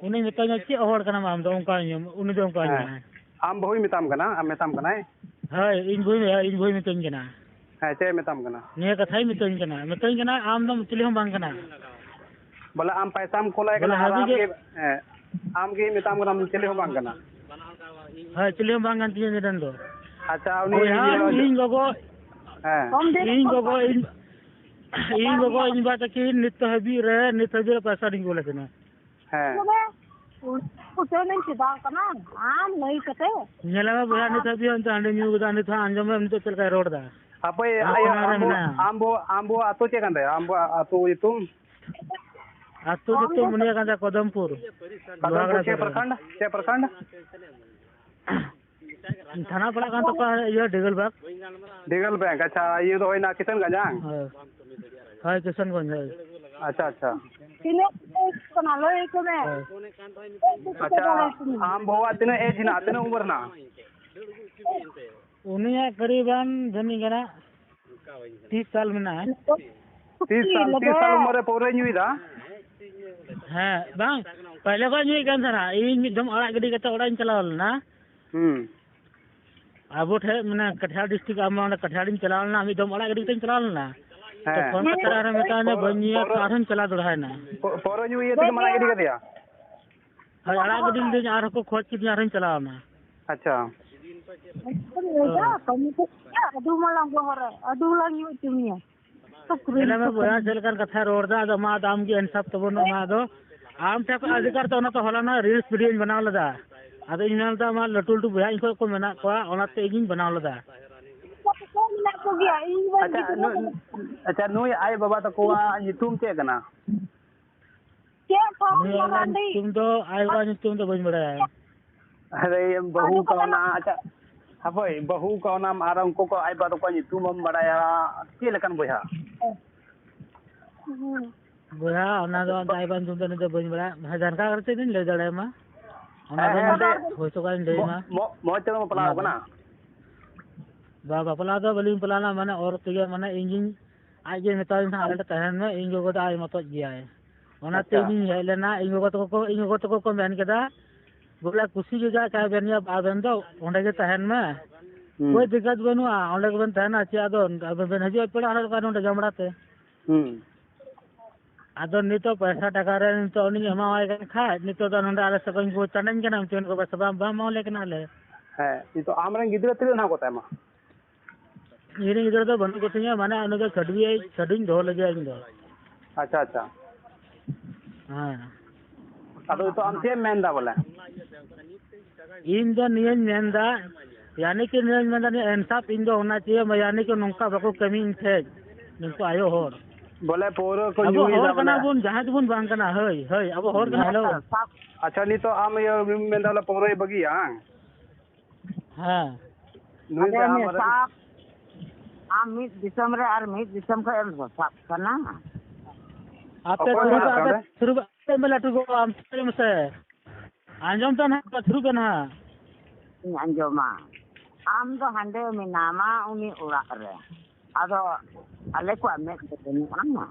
ᱩᱱᱤ ᱢᱮᱛᱟᱹᱧᱟ, "ᱪᱮᱫ ᱦᱚᱲ ᱠᱟᱱᱟᱢ ᱟᱢ ᱫᱚ?" ᱚᱱᱠᱟ ᱩᱱᱤ ᱫᱚ ᱚᱱᱠᱟ ᱦᱮᱸ᱾ ᱢᱮᱱᱟᱭ᱾ ᱟᱢ ᱵᱟᱹᱦᱩᱭ ᱢᱮᱛᱟᱢ ᱠᱟᱱᱟ, ᱟᱢ ᱢᱮᱛᱟᱢ ᱠᱟᱱᱟᱭ? ᱦᱳᱭ, ᱤᱧ ᱵᱟᱹᱦᱩᱭ, ᱤᱧ ᱵᱟᱹᱦᱩᱭ ᱢᱮᱛᱟᱹᱧ ᱠᱟᱱᱟ᱾ ᱦᱮᱸ, ᱪᱮᱫ ᱮ ᱢᱮᱛᱟᱢ ᱠᱟᱱᱟ? ᱱᱤᱭᱟᱹ ᱠᱟᱛᱷᱟᱭ ᱢᱮᱛᱟᱹᱧ ᱠᱟᱱᱟ, ᱢᱮᱛᱟᱹᱧ ᱠᱟᱱᱟ, "ᱟᱢ ᱫᱚ ᱪᱤᱞᱤ ᱦᱚᱸ ᱵᱟᱝ ᱠᱟᱱᱟ᱾" ᱵᱚᱞᱮ ᱟᱢ ᱯᱟᱭᱥᱟᱢ ᱠᱩᱞᱟᱭ ᱵᱚᱞᱮ ᱠᱟᱱᱟ ᱟᱨ ᱦᱟᱹᱵᱤ ᱟᱢ ᱜᱮ ᱜᱮ, ᱦᱮᱸ, ᱟᱢ ᱜᱮ ᱢᱮᱛᱟᱢ ᱠᱟᱱᱟᱢ, ᱪᱤᱞᱤ ᱦᱚᱸ ᱵᱟᱝ ᱠᱟᱱᱟ᱾ ᱦᱳᱭ, ᱪᱤᱞᱤ ᱦᱚᱸ ᱵᱟᱝ ᱠᱟᱱ ᱛᱤᱧᱟᱹ ᱩᱱᱤ ᱨᱮᱱ ᱫᱚ᱾ ᱟᱪᱪᱷᱟ, ᱩᱱᱤ ᱵᱚᱭᱦᱟ, ᱤᱭᱟᱹ ᱤᱧ ᱜᱚᱜᱚ, ᱦᱮᱸ᱾ ᱤᱧ ᱜᱚᱜᱚ, ᱤᱧ, ᱤᱧ ᱜᱚᱜᱚ, ᱤᱧ ᱵᱟ ᱛᱟᱹᱠᱤᱱ ᱱᱤᱛ ᱦᱟᱹᱵᱤᱡ ᱨᱮ, ᱱᱤᱛ ᱦᱟᱹᱵᱤᱡ ᱨᱮ ᱯᱚᱭᱥᱟ ᱞᱤᱧ ᱠᱩᱞ ᱟᱠᱤᱱᱟ᱾ ᱦᱮᱸ᱾ ᱛᱚᱵᱮ ᱩᱪᱟᱹᱲ ᱞᱮᱱ ᱪᱮᱫᱟᱜ ᱠᱟᱱᱟ ᱟᱢ ᱞᱟᱹᱭ ᱠᱟᱛᱮ? ᱧᱮᱞᱮ ᱢᱮ ᱵᱚᱭᱦᱟ, ᱱᱤᱛ ᱦᱟᱹᱵᱤᱡ ᱦᱚᱸ ᱚᱱᱛᱮ ᱦᱟᱺᱰᱤ ᱧᱩ ᱠᱟᱫᱟ, ᱱᱤᱛ ᱦᱚᱸ ᱟᱸᱡᱚᱢ ᱢᱮ ᱱᱤᱛᱚᱜ ᱪᱮᱫ ᱞᱮᱠᱟᱭ ᱨᱚᱲ ᱮᱫᱟ᱾ ᱦᱟᱯᱳᱭ, ᱟᱢ ᱟᱭᱳ, ᱠᱷᱚᱱᱟᱜ ᱨᱮ ᱟᱢ ᱵᱚ, ᱢᱮᱱᱟᱭᱟ᱾ ᱟᱢ ᱵᱚ, ᱟᱢ ᱵᱚ ᱟᱹᱛᱩ ᱪᱮᱫ ᱠᱟᱱ ᱛᱟᱭᱟ? ᱟᱢ ᱵᱚ ᱟᱹᱛᱩ ᱧᱩᱛᱩᱢ? ᱟᱹᱛᱩ ᱧᱩᱛᱩᱢ ᱩᱱᱤᱭᱟᱜ ᱠᱟᱱ ᱛᱟᱭᱟ ᱠᱚᱫᱚᱢᱯᱩᱨ᱾ ᱠᱚᱫᱚᱢᱯᱩᱨ ᱞᱳᱦᱟᱜᱟᱲᱟ ᱪᱮᱫ ᱥᱩᱨ ᱨᱮ᱾ ᱯᱨᱚᱠᱷᱚᱸᱰ? ᱪᱮᱫ ᱯᱨᱚᱠᱷᱚᱸᱰ? ᱛᱷᱟᱱᱟ ᱯᱟᱲᱟᱜ ᱠᱟᱱ ᱛᱟᱠᱚᱣᱟ ᱤᱭᱟᱹ ᱰᱤᱜᱟᱞᱵᱟᱜᱽ᱾ ᱰᱤᱜᱟᱞᱵᱟᱜᱽ, ᱟᱪᱪᱷᱟ, ᱤᱭᱟᱹ ᱫᱚ ᱦᱩᱭᱱᱟ ᱠᱤᱥᱟᱱᱜᱚᱸᱡᱽ, ᱵᱟᱝ? ᱦᱳᱭ᱾ ᱦᱳᱭ, ᱠᱤᱥᱟᱱᱜᱚᱸᱡᱽ, ᱦᱳᱭ᱾ ᱟᱪᱪᱷᱟ, ᱟᱪᱪᱷᱟ᱾ ᱛᱤᱱᱟᱹᱜ ᱠᱟᱱᱟ ᱞᱟᱹᱭ ᱟᱠᱚ ᱢᱮ᱾ ᱦᱳᱭ᱾ ᱟᱪᱪᱷᱟ, ᱟᱢ ᱵᱟᱹᱦᱩᱣᱟᱜ ᱛᱤᱱᱟᱹᱜ ᱮᱡᱽ ᱦᱮᱱᱟᱜᱼᱟ? ᱛᱤᱱᱟᱹᱜ ᱩᱢᱮᱨ ᱦᱮᱱᱟᱜᱼᱟ? ᱩᱱᱤᱭᱟᱜ ᱠᱟᱹᱨᱤᱵᱟᱱ ᱡᱟᱹᱱᱤᱡ ᱜᱟᱱᱟ ᱛᱤᱥ ᱥᱟᱞ ᱢᱮᱱᱟᱜᱼᱟ᱾ ᱛᱤᱥ ᱥᱟᱞ, ᱛᱤᱥ ᱥᱟᱞ ᱩᱢᱮᱨ ᱨᱮ ᱯᱟᱹᱣᱨᱟᱹᱭ ᱧᱩᱭᱮᱫᱟ? ᱦᱮᱸ, ᱵᱟᱝ, ᱯᱟᱦᱞᱮ ᱠᱷᱚᱱ ᱧᱩᱭᱮᱫ ᱠᱟᱱ ᱛᱟᱦᱮᱱᱟ᱾ ᱤᱧ ᱢᱤᱫ ᱫᱚᱢ ᱟᱲᱟᱜ ᱜᱤᱰᱤ ᱠᱟᱛᱮ ᱚᱲᱟᱜ ᱤᱧ ᱪᱟᱞᱟᱣ ᱞᱮᱱᱟ᱾ ᱦᱩᱸ᱾ ᱟᱵᱚ ᱴᱷᱮᱡ ᱢᱟᱱᱮ ᱠᱟᱴᱷᱤᱭᱟᱲ district, ᱟᱢ ᱚᱸᱰᱮ ᱠᱟᱴᱷᱤᱭᱟᱲ ᱤᱧ ᱪᱟᱞᱟᱣ ᱞᱮᱱᱟ, ᱢᱤᱫ ᱫᱚᱢ ᱟᱲᱟᱜ ᱜᱤᱰᱤ ᱠᱟᱛᱮᱧ ᱪᱟᱞᱟᱣ ᱞᱮᱱᱟ᱾ ᱛᱚ ᱦᱮᱸ᱾ ᱯᱷᱳᱱ ᱠᱟᱛᱮ ᱟᱨᱦᱚᱸ ᱢᱮᱛᱟᱣ ᱫᱤᱧᱟ, ᱯᱟᱹᱣᱨᱟᱹ, "ᱵᱟᱹᱧ ᱧᱩᱭᱟ", ᱯᱟᱹᱣᱨᱟᱹ, ᱟᱨᱦᱚᱸᱧ ᱪᱟᱞᱟᱣ ᱫᱚᱲᱦᱟᱭᱮᱱᱟ᱾ ᱯᱟᱹ-, ᱯᱟᱹᱣᱨᱟᱹ ᱧᱩ ᱤᱭᱟᱹ ᱛᱮᱜᱮᱢ ᱟᱲᱟᱜ ᱜᱤᱰᱤ ᱠᱟᱫᱮᱭᱟ? ᱦᱳᱭ, ᱟᱲᱟᱜ ᱜᱤᱰᱤ ᱞᱤᱫᱟᱹᱧ, ᱟᱨᱦᱚᱸ ᱠᱚ ᱠᱷᱚᱡ ᱠᱤᱫᱤᱧᱟ, ᱟᱨᱦᱚᱸᱧ ᱪᱟᱞᱟᱣ ᱮᱱᱟ᱾ ᱟᱪᱪᱷᱟ᱾ ᱟᱹᱰᱤ ᱢᱟᱨᱟᱝ ᱵᱚᱦᱚᱜ ᱨᱮ ᱟᱹᱰᱤ ᱞᱟᱝ ᱧᱩ ᱦᱚᱪᱚ ᱢᱮᱭᱟ᱾ ᱥᱩᱠᱨᱤ ᱧᱮᱞᱮ ᱢᱮ ᱞᱮᱠᱟ᱾ ᱵᱚᱭᱦᱟ, ᱪᱮᱫ ᱞᱮᱠᱟᱱ ᱠᱟᱛᱷᱟᱭ ᱨᱚᱲ ᱮᱫᱟ, ᱟᱫᱚ ᱢᱟ ᱟᱢ ᱜᱮ ᱤᱱᱥᱟᱯ ᱛᱟᱵᱚᱱ ᱢᱮ, ᱢᱟ ᱟᱫᱚ ᱟᱢ ᱴᱷᱮᱱ ᱠᱷᱚᱱ ᱚᱫᱷᱤᱠᱟᱨ ᱛᱮ ᱚᱱᱟ ᱛᱮ ᱦᱚᱞᱟᱱᱚᱜ reels video ᱧ ᱵᱮᱱᱟᱣ ᱞᱮᱫᱟ᱾ ᱟᱫᱚ ᱤᱧ ᱢᱮᱱ ᱞᱮᱫᱟ, ᱟᱢᱟᱜ ᱞᱟᱹᱴᱩ ᱞᱟᱹᱴᱩ ᱵᱚᱭᱦᱟ ᱤᱧ ᱠᱷᱚᱱ ᱠᱚ ᱢᱮᱱᱟᱜ ᱠᱚᱣᱟ, ᱚᱱᱟᱛᱮ ᱤᱧᱤᱧ ᱵᱮᱱᱟᱣ ᱞᱮᱫᱟ᱾ ᱢᱮᱱᱟᱜ ᱠᱚᱜᱮᱭᱟ, ᱤᱧ ᱨᱮᱱ ᱟᱪᱪᱷᱟ, ᱜᱤᱫᱽᱨᱟᱹ ᱱᱩᱭ, ᱠᱚ᱾ ᱟᱪᱪᱷᱟ, ᱱᱩᱭ ᱟᱡ ᱵᱟᱵᱟ ᱛᱟᱠᱚᱣᱟᱜ ᱧᱩᱛᱩᱢ ᱪᱮᱫ ᱠᱟᱱᱟ? ᱪᱮᱫ ᱯᱷᱚᱨᱢ ᱩᱱᱤᱭᱟᱜ ᱢᱟᱨᱟᱱᱰᱤ? ᱧᱩᱛᱩᱢ ᱫᱚ, ᱟᱡ ᱵᱟᱵᱟ ᱧᱩᱛᱩᱢ ᱫᱚ ᱵᱟᱹᱧ ᱵᱟᱲᱟᱭᱟ᱾ ᱟᱨᱮ, ᱵᱟᱹᱦᱩ ᱟᱫᱚ ᱠᱚ ᱠᱟᱣᱱᱟ, ᱢᱮᱱᱟ ᱟᱪᱪᱷᱟ, ᱦᱟᱯᱳᱭ, ᱵᱟᱹᱦᱩ ᱠᱟᱣᱱᱟᱢ ᱟᱨ ᱩᱱᱠᱩ ᱠᱚ ᱟᱡ ᱵᱟᱵᱟ ᱛᱟᱠᱚᱣᱟᱜ ᱧᱩᱛᱩᱢ ᱵᱟᱢ ᱵᱟᱲᱟᱭᱟ, ᱪᱮᱫ ᱞᱮᱠᱟᱱ ᱵᱚᱭᱦᱟ? ᱦᱩᱸ᱾ ᱵᱚᱭᱦᱟ, ᱚᱱᱟ ᱫᱚ ᱟᱡ ᱵᱟᱵᱟ ᱧᱩᱛᱩᱢ ᱫᱚ ᱤᱧ ᱫᱚ ᱵᱟᱹᱧ ᱵᱟᱲᱟᱭᱟ᱾ ᱦᱮᱸ, ᱡᱟᱦᱟᱸ ᱞᱮᱠᱟ ᱠᱟᱛᱮ ᱫᱚᱧ ᱞᱟᱹᱭ ᱫᱟᱲᱮᱭᱟᱢᱟ᱾ ᱚᱱᱟ ᱦᱮᱸ, ᱫᱚ ᱦᱮᱸ, ᱢᱚ-, ᱦᱮᱸ᱾ ᱦᱳᱭ ᱛᱚ ᱠᱟᱧ ᱞᱟᱹᱭ ᱢᱚ-, ᱟᱢᱟ᱾ ᱢᱚ-, ᱢᱚᱡᱽ ᱛᱮ ᱵᱟᱢ ᱵᱟᱯᱞᱟᱣ ᱚᱱᱟ ᱫᱚ᱾ ᱠᱟᱱᱟ? ᱵᱟ, ᱵᱟᱯᱞᱟ ᱫᱚ ᱵᱟᱹᱞᱤᱧ ᱵᱟᱯᱞᱟᱜᱼᱟ, ᱢᱟᱱᱮ ᱚᱨ ᱛᱮᱜᱮ, ᱢᱟᱱᱮ ᱤᱧ ᱜᱤᱧ, ᱟᱡ ᱜᱮ ᱢᱮᱛᱟᱣᱟᱹᱧ ᱛᱟᱦᱮᱸᱫ, "ᱟᱞᱮ ᱴᱷᱮᱱ ᱛᱟᱦᱮᱱ ᱢᱮ, ᱤᱧ ᱜᱚᱜᱚ ᱫᱚ ᱟᱡ ᱢᱚᱛᱚᱡ ᱜᱮᱭᱟᱭ᱾" ᱚᱱᱟᱛᱮ ᱟᱪᱪᱷᱟ᱾ ᱤᱧᱤᱧ ᱦᱮᱡ ᱞᱮᱱᱟ᱾ ᱤᱧ ᱜᱚᱜᱚ ᱛᱟᱠᱚ ᱠᱚ, ᱤᱧ ᱜᱚᱜᱚ ᱛᱟᱠᱚ ᱠᱚ ᱢᱮᱱ ᱠᱮᱫᱟ, ᱵᱚᱞᱮ, "ᱠᱩᱥᱤ ᱜᱮ ᱡᱟ ᱪᱟᱭ ᱵᱮᱱ ᱭᱟ ᱟᱵᱮᱱ ᱫᱚ, ᱚᱸᱰᱮ ᱜᱮ ᱛᱟᱦᱮᱱ ᱢᱮ, ᱦᱩᱸ᱾ ᱠᱳᱭ ᱫᱤᱠᱠᱟᱛ ᱵᱟᱹᱱᱩᱜᱼᱟ, ᱚᱸᱰᱮ ᱜᱮᱵᱮᱱ ᱛᱟᱦᱮᱱᱟ, ᱪᱮᱫ ᱟᱫᱚ ᱟᱵᱮᱱ ᱵᱮᱱ ᱦᱤᱡᱩᱜᱼᱟ ᱯᱮᱲᱟ ᱦᱚᱲ ᱞᱮᱠᱟ ᱱᱚᱸᱰᱮ ᱡᱟᱢᱲᱟ ᱛᱮ?" ᱦᱩᱸ᱾ ᱟᱫᱚ ᱱᱤᱛᱚᱜ ᱯᱚᱭᱥᱟ ᱴᱟᱠᱟ ᱨᱮ ᱱᱤᱛᱚᱜ ᱩᱱᱤᱧ ᱮᱢᱟᱣᱟᱭ ᱠᱟᱱ ᱠᱷᱟᱡ, ᱱᱤᱛᱚᱜ ᱫᱚ ᱱᱚᱸᱰᱮ ᱟᱞᱮ ᱥᱮᱫ ᱠᱷᱚᱱ ᱠᱚ ᱪᱟᱸᱰᱟᱧ ᱠᱟᱱᱟ, ᱢᱮᱛᱟᱹᱧ ᱠᱟᱱᱟ, "ᱵᱟᱝ, ᱵᱟᱢ ᱮᱢᱟᱣ ᱞᱮ ᱠᱟᱱᱟ ᱟᱞᱮ᱾" ᱦᱮᱸ, ᱱᱤᱛᱚᱜ ᱟᱢ ᱨᱮᱱ ᱜᱤᱫᱽᱨᱟᱹ ᱛᱤᱱᱟᱹᱜ ᱱᱟᱦᱟᱜ ᱠᱚ ᱛᱟᱭᱢᱟ? ᱤᱧ ᱨᱮᱱ ᱜᱤᱫᱽᱨᱟᱹ ᱫᱚ ᱵᱟᱹᱱᱩᱜ ᱠᱚᱛᱤᱧᱟ, ᱢᱟᱱᱮ ᱩᱱᱤ ᱫᱚ ᱪᱷᱟᱹᱰᱣᱤ, ᱪᱷᱟᱹᱰᱣᱤᱧ ᱫᱚᱦᱚ ᱞᱟᱹᱜᱤᱫ ᱤᱧ ᱫᱚ᱾ ᱟᱪᱪᱷᱟ, ᱟᱪᱪᱷᱟ᱾ ᱦᱮᱸ᱾ ᱟᱫᱚ ᱱᱤᱛᱚᱜ ᱟᱢ ᱪᱮᱫ ᱮᱢ ᱢᱮᱱᱫᱟ ᱵᱚᱞᱮ? ᱤᱧ ᱫᱚ ᱱᱤᱭᱟᱹᱧ ᱢᱮᱱᱫᱟ, ᱭᱟᱱᱤ ᱠᱤ ᱱᱤᱭᱟᱹᱧ ᱢᱮᱱᱫᱟ, ᱱᱤᱭᱟᱹ ᱤᱱᱥᱟᱯ ᱤᱧ ᱫᱚ ᱚᱱᱟ ᱪᱟᱹᱭᱟᱹᱧ, ᱭᱟᱱᱤ ᱠᱤ ᱱᱚᱝᱠᱟ ᱵᱟᱠᱚ ᱠᱟᱹᱢᱤ ᱤᱧ ᱴᱷᱮᱡ, ᱱᱩᱠᱩ ᱟᱭᱳ ᱦᱚᱲ᱾ ᱵᱚᱞᱮ ᱯᱟᱹᱣᱨᱟᱹ ᱠᱚ ᱟᱵᱚ ᱧᱩᱭᱮᱫᱟ ᱦᱚᱲ ᱵᱚᱞᱮ᱾ ᱠᱟᱱᱟ ᱵᱚᱱ, ᱡᱟᱦᱟᱸᱭ ᱫᱚᱵᱚᱱ ᱵᱟᱝ ᱠᱟᱱᱟ, ᱦᱳᱭ, ᱦᱳᱭ, ᱟᱵᱚ ᱦᱚᱲ ᱠᱟᱱᱟ, ᱦᱮᱞᱳ᱾ ᱟᱪᱪᱷᱟ, ᱱᱤᱛᱚᱜ ᱟᱢ ᱤᱭᱟᱹ ᱢᱮᱱᱫᱟ ᱵᱚᱞᱮ ᱯᱟᱹᱣᱨᱟᱹᱭ ᱵᱟᱹᱜᱤᱭᱟ, ᱵᱟᱝ? ᱦᱮᱸ᱾ ᱱᱩᱭ ᱟᱫᱚ ᱫᱚ ᱟᱢ ᱨᱮᱱ ᱢᱮᱥᱟ, ᱟᱢ ᱢᱤᱫ ᱫᱤᱥᱚᱢ ᱨᱮ ᱟᱨ ᱢᱤᱫ ᱫᱤᱥᱚᱢ ᱠᱷᱚᱱ ᱮᱢ ᱵᱟᱥᱟᱜ ᱠᱟᱱᱟ᱾ ᱟᱯᱮ ᱚᱠᱚᱭ ᱛᱷᱩᱨᱩ ᱢᱮᱱᱟᱜ ᱯᱮ ᱟᱯᱮ ᱚᱸᱰᱮ? ᱛᱷᱩᱨᱩ ᱟᱯᱮ ᱢᱮ ᱞᱟᱹᱴᱩ ᱜᱚ, ᱟᱢ ᱛᱷᱩᱨᱩ ᱢᱮᱥᱮ᱾ ᱟᱸᱡᱚᱢ ᱯᱮ ᱱᱟᱦᱟᱜ, ᱯᱟᱹᱛᱷᱨᱩ ᱯᱮ ᱱᱟᱦᱟᱜ᱾ ᱤᱧ ᱟᱸᱡᱚᱢᱟ᱾ ᱟᱢ ᱫᱚ ᱦᱟᱸᱰᱮ ᱢᱮᱱᱟᱢᱟ ᱩᱱᱤ ᱚᱲᱟᱜ ᱨᱮ᱾ ᱟᱫᱚ ᱟᱞᱮ ᱠᱚᱣᱟᱜ ᱢᱮᱫ ᱫᱚ ᱵᱟᱹᱱᱩᱜᱼᱟ᱾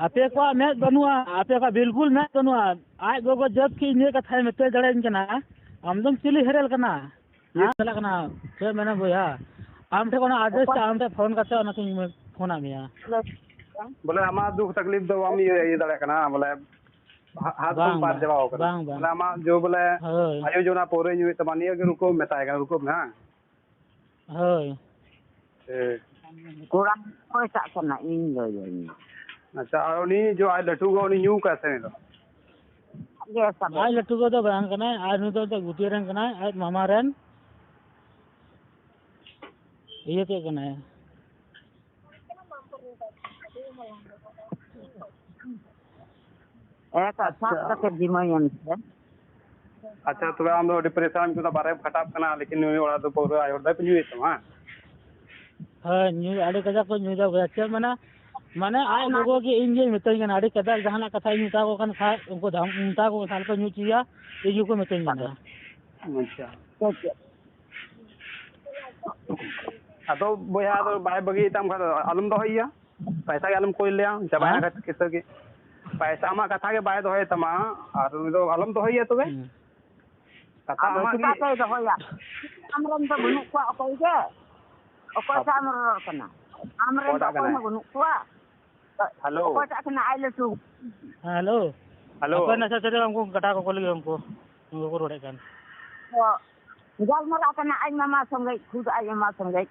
ᱟᱯᱮ ᱠᱚᱣᱟᱜ ᱢᱮᱫ ᱵᱟᱹᱱᱩᱜᱼᱟ, ᱟᱯᱮ ᱠᱚᱣᱟᱜ ᱵᱤᱞᱠᱩᱞ ᱢᱮᱫ ᱵᱟᱹᱱᱩᱜᱼᱟ᱾ ᱟᱡ ᱜᱚᱜᱚ ᱡᱟᱹᱛ ᱠᱤ ᱤᱧᱟᱹᱜ ᱠᱟᱛᱷᱟᱭ ᱢᱮᱛᱟᱹ ᱫᱟᱲᱮᱭᱟᱹᱧ ᱠᱟᱱᱟ? ᱟᱢ ᱫᱚᱢ ᱪᱤᱞᱤ ᱦᱮᱨᱮᱞ ᱠᱟᱱᱟ? ᱦᱮᱸ, ᱪᱟᱞᱟᱜ ᱠᱟᱱᱟ᱾ ᱪᱮᱫ ᱢᱮᱱᱟ ᱵᱚᱭᱦᱟ? ᱟᱢ ᱴᱷᱮᱱ ᱚᱱᱟ ᱟᱫᱮᱥ ᱛᱮ ᱟᱢ ᱴᱷᱮᱱ ᱯᱷᱳᱱ ᱠᱟᱛᱮ ᱚᱱᱟᱛᱤᱧ ᱯᱷᱳᱱᱟᱫ ᱢᱮᱭᱟ᱾ ᱵᱚᱞᱮ ᱟᱢᱟᱜ ᱫᱩᱠ ᱛᱟᱠᱞᱤᱯ ᱫᱚ ᱵᱟᱢ ᱤᱭᱟᱹ, ᱤᱭᱟᱹ ᱫᱟᱲᱮᱭᱟᱜ ᱠᱟᱱᱟ, ᱵᱚᱞᱮ ᱦᱟ-, ᱦᱟᱛ ᱠᱷᱚᱱ ᱵᱟᱝ, ᱯᱟᱨ ᱵᱟᱝ, ᱪᱟᱵᱟᱣ ᱠᱟᱱᱟ᱾ ᱵᱟᱝ, ᱵᱟᱝ᱾ ᱵᱚᱞᱮ ᱟᱢᱟᱜ ᱡᱚ ᱵᱚᱞᱮ ᱦᱳᱭ᱾ ᱟᱭᱳ ᱡᱚᱱᱟ ᱯᱟᱹᱣᱨᱟᱹ ᱧᱩᱭᱮᱫ ᱛᱟᱢᱟ, ᱱᱤᱭᱟᱹ ᱜᱮ ᱨᱩᱠᱟᱹᱣ ᱢᱮᱛᱟᱭ ᱠᱟᱱᱟ, ᱨᱩᱠᱟᱹᱣ ᱢᱮ, ᱦᱟᱝ? ᱦᱳᱭ᱾ ᱴᱷᱤᱠ᱾ ᱠᱚᱲᱟ ᱚᱠᱚᱭ ᱥᱟᱜ ᱠᱟᱱᱟ? ᱤᱧ ᱞᱟᱹᱭᱟᱹᱧ ᱢᱮ᱾ ᱟᱪᱪᱷᱟ, ᱟᱨ ᱩᱱᱤ ᱡᱚ ᱟᱡ ᱞᱟᱹᱴᱩ ᱜᱚ, ᱩᱱᱤ ᱧᱩ ᱠᱟᱜ ᱥᱮ ᱩᱱᱤ ᱫᱚ? ᱜᱮ ᱥᱟᱵᱮ᱾ ᱟᱡ ᱞᱟᱹᱴᱩ ᱜᱚ ᱫᱚ ᱵᱟᱝ ᱠᱟᱱᱟᱭ, ᱟᱨ ᱱᱩᱭ ᱫᱚ ᱮᱱᱛᱮᱫ ᱜᱩᱴᱤ ᱨᱮᱱ ᱠᱟᱱᱟᱭ, ᱟᱡ ᱢᱟᱢᱟ ᱨᱮᱱ᱾ ᱤᱭᱟᱹ ᱛᱮᱫ ᱠᱟᱱᱟᱭ᱾ ᱮ, ᱥᱟᱵ ᱟᱪᱪᱷᱟ᱾ ᱠᱟᱛᱮ ᱡᱤᱢᱟᱹᱭᱮᱱ ᱥᱮ᱾ ᱟᱪᱪᱷᱟ, ᱛᱚᱵᱮ ᱟᱢ ᱫᱚ ᱟᱹᱰᱤ ᱯᱟᱨᱤᱥᱟᱱ ᱠᱟᱱᱟ, ᱵᱟᱨᱦᱮᱢ ᱠᱷᱟᱴᱟᱜ ᱠᱟᱱᱟ, ᱞᱮᱠᱤᱱ ᱱᱩᱭ ᱚᱲᱟᱜ ᱫᱚ ᱯᱟᱹᱣᱨᱟᱹ ᱟᱭᱳ ᱦᱚᱲ ᱫᱚᱭ ᱧᱩᱭᱮᱫ ᱛᱟᱢᱟ, ᱦᱮᱸ? ᱦᱳᱭ, ᱧᱩ ᱟᱹᱰᱤ ᱠᱟᱡᱟᱠ ᱠᱚ ᱧᱩᱭᱫᱟ ᱵᱚᱭᱦᱟ᱾ ᱪᱮᱫ ᱢᱮᱱᱟ, ᱢᱟᱱᱮ ᱟᱡ ᱜᱚᱜᱚ ᱜᱮ ᱤᱧ ᱜᱮᱭ ᱢᱤᱛᱟᱹᱧ ᱠᱟᱱᱟ, ᱟᱹᱰᱤ ᱠᱟᱡᱟᱠ ᱡᱟᱦᱟᱱᱟᱜ ᱠᱟᱛᱷᱟ ᱤᱧ ᱢᱮᱛᱟ ᱠᱚ ᱠᱟᱱ ᱠᱷᱟᱡ, ᱩᱱᱠᱩ ᱫᱷᱟᱢ-, ᱢᱮᱛᱟ ᱠᱚ ᱠᱷᱟᱱ ᱠᱚ ᱧᱩ ᱦᱚᱪᱚᱭᱟ, ᱤᱧ ᱜᱮᱠᱚ ᱢᱤᱛᱟᱹᱧ ᱠᱟᱱᱟ᱾ ᱟᱪᱪᱷᱟ᱾ ᱪᱮᱫ ᱪᱮᱫ? ᱟᱫᱚ ᱵᱚᱭᱦᱟ ᱫᱚ ᱵᱟᱭ ᱵᱟᱹᱜᱤᱭᱮᱫ ᱛᱟᱢ ᱠᱷᱟᱱ ᱫᱚ ᱟᱞᱚᱢ ᱫᱚᱦᱚᱭᱮᱭᱟ᱾ ᱯᱟᱭᱥᱟ ᱜᱮ ᱟᱞᱚᱢ ᱠᱚᱭ ᱞᱮᱭᱟ, ᱪᱟᱵᱟᱭᱮᱱᱟ ᱦᱮᱸ? ᱠᱟᱛᱷᱟ ᱜᱮ᱾ ᱯᱟᱭᱥᱟ ᱟᱢᱟᱜ ᱠᱟᱛᱷᱟ ᱜᱮ ᱵᱟᱭ ᱫᱚᱦᱚᱭ ᱛᱟᱢᱟ, ᱟᱨ ᱩᱱᱤ ᱫᱚ ᱟᱞᱚᱢ ᱫᱚᱦᱚᱭᱮᱭᱟ ᱛᱚᱵᱮ᱾ ᱦᱩᱸ᱾ ᱠᱟᱛᱷᱟ ᱟᱫᱚ ᱟᱢᱟᱜ ᱜᱮ᱾ ᱪᱤᱠᱟᱹᱛᱮᱭ ᱫᱚᱦᱚᱭᱟ? ᱟᱢᱨᱮᱱ ᱫᱚ ᱵᱟᱹᱱᱩᱜ ᱠᱚᱣᱟ ᱚᱠᱚᱭ ᱜᱮ? ᱚᱠᱚᱭ ᱥᱟᱶ ᱮᱢ ᱨᱚᱲ ᱠᱟᱱᱟ? ᱟᱢᱨᱮᱱ ᱫᱚ ᱚᱠᱟᱴᱟᱜ ᱚᱠᱚᱭ ᱠᱟᱱᱟᱭ? ᱦᱚᱸ ᱵᱟᱹᱱᱩᱜ ᱠᱚᱣᱟ᱾ ᱦᱮᱞᱳ᱾ ᱚᱠᱚᱭᱴᱟᱜ ᱠᱟᱱᱟ ᱟᱡ ᱞᱟᱹᱴᱩ? ᱦᱮᱸ, ᱦᱮᱞᱳ᱾ ᱦᱮᱞᱳ᱾ ᱚᱠᱚᱭ ᱱᱟᱥᱮ ᱥᱟᱹᱨᱤ ᱩᱱᱠᱩ ᱠᱟᱴᱟ ᱠᱚᱠᱚ ᱞᱟᱹᱜᱤᱫ ᱩᱱᱠᱩ, ᱩᱱᱠᱩ ᱠᱚ ᱨᱚᱲᱮᱫ ᱠᱟᱱ᱾ ᱛᱚ, ᱜᱟᱞᱢᱟᱨᱟᱜ ᱠᱟᱱᱟ ᱟᱡ ᱢᱟᱢᱟ ᱥᱚᱸᱜᱮ, ᱠᱷᱩᱫ ᱟᱡ ᱢᱟᱢᱟ ᱥᱚᱸᱜᱮ᱾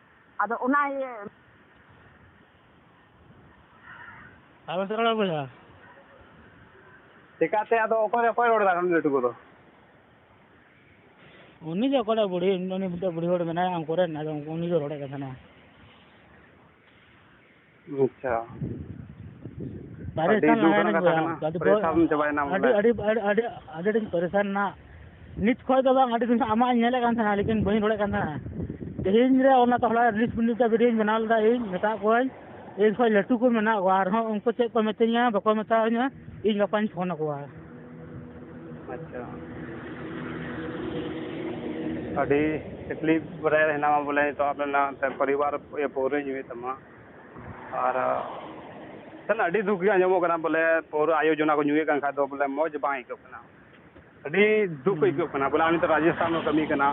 ᱟᱫᱚ ᱚᱱᱟ ᱤᱭᱟᱹ ᱟᱞᱚ ᱥᱮ ᱨᱚᱲᱟ ᱵᱚᱭᱦᱟ᱾ ᱪᱮᱠᱟᱛᱮ ᱟᱫᱚ ᱚᱠᱚᱭ, ᱚᱠᱚᱭ ᱨᱚᱲ ᱮᱫᱟ ᱩᱱᱤ ᱞᱟᱹᱴᱩ ᱠᱚᱫᱚ? ᱩᱱᱤ ᱜᱮ ᱚᱠᱚᱭᱴᱟᱜ ᱵᱩᱲᱦᱤ, ᱩᱱᱤ ᱢᱤᱫᱴᱮᱡ ᱵᱩᱲᱦᱤ ᱦᱚᱲ ᱢᱮᱱᱟᱭᱟ ᱟᱢ ᱠᱚᱨᱮᱱ, ᱟᱫᱚ ᱩᱱᱤ ᱜᱮ ᱨᱚᱲᱮᱫ ᱠᱟᱱ ᱛᱟᱦᱮᱱᱟ᱾ ᱟᱪᱪᱷᱟ᱾ ᱯᱟᱨᱮᱥᱟᱱ ᱟᱹᱰᱤ ᱫᱩᱠ ᱞᱟᱜᱟᱭ ᱨᱮᱱᱟᱜ ᱱᱟᱹᱧ ᱠᱟᱛᱷᱟ ᱵᱚᱭᱦᱟ᱾ ᱠᱟᱱᱟ᱾ ᱟᱹᱰᱤ ᱯᱟᱨᱮᱥᱟᱱ ᱪᱟᱵᱟᱭᱮᱱᱟᱢ ᱟᱹᱰᱤ, ᱵᱚᱞᱮ᱾ ᱟᱹᱰᱤ, ᱟᱹᱰᱤ, ᱟᱹᱰᱤ, ᱟᱹᱰᱤ ᱟᱸᱴᱤᱧ ᱯᱟᱨᱮᱥᱟᱱ ᱱᱟ᱾ ᱱᱤᱛ ᱠᱷᱚᱡ ᱫᱚ ᱵᱟᱝ, ᱟᱹᱰᱤ ᱫᱤᱱ ᱠᱷᱚᱱ ᱟᱢᱟᱜ ᱤᱧ ᱧᱮᱞᱮᱫ ᱠᱟᱱ ᱛᱟᱦᱮᱱᱟ, ᱞᱮᱠᱤᱱ ᱵᱟᱹᱧ ᱨᱚᱲᱮᱫ ᱠᱟᱱ ᱛᱟᱦᱮᱱᱟ᱾ ᱛᱮᱦᱮᱧ ᱨᱮ ᱚᱱᱟ ᱛᱚ ᱦᱚᱞᱟ ᱨᱤᱞᱤᱡᱽ ᱵᱷᱤᱰᱤᱭᱳᱧ ᱵᱮᱱᱟᱣ ᱞᱮᱫᱟ, ᱤᱧ ᱢᱮᱛᱟᱫ ᱠᱚᱣᱟᱧ, ᱤᱧ ᱠᱷᱚᱡ ᱞᱟᱹᱴᱩ ᱠᱚ ᱢᱮᱱᱟᱜ ᱠᱚᱣᱟ, ᱟᱨᱦᱚᱸ ᱩᱱᱠᱩ ᱪᱮᱫ ᱠᱚ ᱢᱤᱛᱟᱹᱧᱟ, ᱵᱟᱠᱚ ᱢᱮᱛᱟᱣᱟᱹᱧᱟ, ᱤᱧ ᱜᱟᱯᱟᱧ ᱯᱷᱳᱱ ᱟᱠᱚᱣᱟ᱾ ᱟᱪᱪᱷᱟ᱾ ᱟᱹᱰᱤ ᱛᱟᱠᱞᱤᱯ ᱨᱮ ᱦᱮᱱᱟᱢᱟ ᱵᱚᱞᱮ, ᱱᱤᱛᱚᱜ ᱟᱯᱮ ᱨᱮᱱᱟᱜ ᱯᱚᱨᱤᱵᱟᱨ ᱤᱭᱟᱹ ᱯᱟᱹᱣᱨᱟᱹ ᱧᱩᱭᱮᱫ ᱛᱟᱢᱟ᱾ ᱟᱨ, ᱟᱹᱰᱤ ᱫᱩᱠ ᱜᱮ ᱟᱸᱡᱚᱢᱚᱜ ᱠᱟᱱᱟ ᱵᱚᱞᱮ, ᱯᱟᱹᱣᱨᱟᱹ ᱟᱭᱳ ᱡᱚᱱᱟ ᱠᱚ ᱧᱩᱭᱮᱫ ᱠᱟᱱ ᱠᱷᱟᱡ ᱫᱚ ᱵᱚᱞᱮ ᱢᱚᱡᱽ ᱵᱟᱝ ᱟᱹᱭᱠᱟᱹᱜ ᱠᱟᱱᱟ᱾ ᱟᱹᱰᱤ ᱫᱩᱠ ᱦᱩᱸ᱾ ᱟᱹᱭᱠᱟᱹᱜ ᱠᱟᱱᱟ ᱵᱚᱞᱮ, ᱟᱢ ᱱᱤᱛᱚᱜ ᱨᱟᱡᱚᱥᱛᱷᱟᱱ ᱨᱮᱢ ᱠᱟᱹᱢᱤ ᱠᱟᱱᱟ,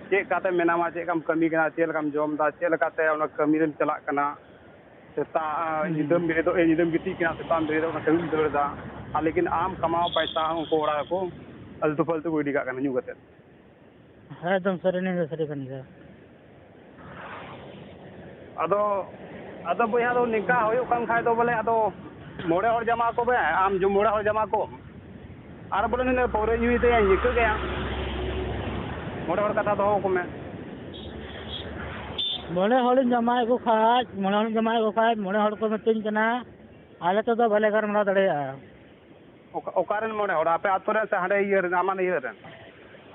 ᱪᱮᱫ ᱞᱮᱠᱟᱛᱮᱢ ᱢᱮᱱᱟᱢᱟ, ᱪᱮᱫ ᱞᱮᱠᱟᱢ ᱠᱟᱹᱢᱤ ᱠᱟᱱᱟ, ᱪᱮᱫ ᱞᱮᱠᱟᱢ ᱡᱚᱢ ᱮᱫᱟ, ᱪᱮᱫ ᱞᱮᱠᱟᱛᱮ ᱚᱱᱟ ᱠᱟᱹᱢᱤ ᱨᱮᱢ ᱪᱟᱞᱟᱜ ᱠᱟᱱᱟ, ᱥᱮᱛᱟᱜ, ᱦᱩᱸ᱾ ᱧᱤᱫᱟᱹᱢ ᱵᱮᱨᱮᱫᱚᱜ, ᱮ, ᱧᱤᱫᱟᱹᱢ ᱜᱤᱛᱤᱡ ᱠᱟᱱᱟ, ᱥᱮᱛᱟᱜ ᱮᱢ ᱵᱮᱨᱮᱫᱚᱜ ᱠᱟᱱᱟ, ᱠᱟᱹᱢᱤᱢ ᱫᱟᱹᱲ ᱮᱫᱟ, ᱟᱨ ᱞᱮᱠᱤᱱ ᱟᱢ ᱠᱟᱢᱟᱣ ᱯᱟᱭᱥᱟ ᱦᱚᱸ ᱩᱱᱠᱩ ᱚᱲᱟᱜ ᱨᱮᱠᱚ ᱟᱹᱞᱛᱩ ᱯᱷᱟᱹᱞᱛᱩ ᱠᱚ ᱤᱫᱤ ᱠᱟᱜ ᱠᱟᱱᱟ ᱧᱩ ᱠᱟᱛᱮ᱾ ᱦᱮᱸ, ᱮᱠᱫᱚᱢ ᱥᱟᱹᱨᱤ, ᱱᱤᱭᱟᱹ ᱫᱚ ᱥᱟᱹᱨᱤ ᱠᱟᱱ ᱜᱮᱭᱟ᱾ ᱟᱫᱚ, ᱟᱫᱚ ᱵᱚᱭᱦᱟ ᱫᱚ ᱱᱤᱝᱠᱟ ᱦᱩᱭᱩᱜ ᱠᱟᱱ ᱠᱷᱟᱡ ᱫᱚ ᱵᱚᱞᱮ, ᱟᱫᱚ ᱢᱚᱬᱮ ᱦᱚᱲ ᱡᱟᱢᱟ ᱠᱚ ᱵᱮ, ᱟᱢ ᱡᱚ-, ᱢᱚᱬᱮ ᱦᱚᱲ ᱡᱟᱢᱟ ᱠᱚ᱾ ᱟᱨ ᱵᱚᱞᱮ ᱱᱩᱭ ᱯᱟᱹᱣᱨᱟᱹ ᱧᱩᱭ ᱛᱮ ᱤᱱᱠᱟᱹ ᱜᱮ᱾ ᱢᱚᱬᱮ ᱦᱚᱲ ᱠᱟᱛᱷᱟ ᱫᱚᱦᱚ ᱟᱠᱚ ᱢᱮ᱾ ᱢᱚᱬᱮ ᱦᱚᱲᱤᱧ ᱡᱟᱢᱟᱭᱮᱫ ᱠᱚ ᱠᱷᱟᱡ, ᱢᱚᱬᱮ ᱦᱚᱲᱤᱧ ᱡᱟᱢᱟᱭᱮᱫ ᱠᱚ ᱠᱷᱟᱡ, ᱢᱚᱬᱮ ᱦᱚᱲ ᱠᱚ ᱢᱤᱛᱟᱹᱧ ᱠᱟᱱᱟ, ᱟᱞᱮ ᱛᱮᱫᱚ ᱵᱟᱞᱮ ᱜᱟᱞᱢᱟᱨᱟᱣ ᱫᱟᱲᱮᱭᱟᱜᱼᱟ᱾ ᱚᱠᱟ, ᱚᱠᱟ ᱨᱮᱱ ᱢᱚᱬᱮ ᱦᱚᱲ? ᱟᱯᱮ ᱟᱛᱳ ᱨᱮᱱ ᱥᱮ ᱦᱟᱸᱰᱮ ᱤᱭᱟᱹ ᱨᱮᱱ, ᱟᱢᱟᱱ ᱤᱭᱟᱹ ᱨᱮᱱ?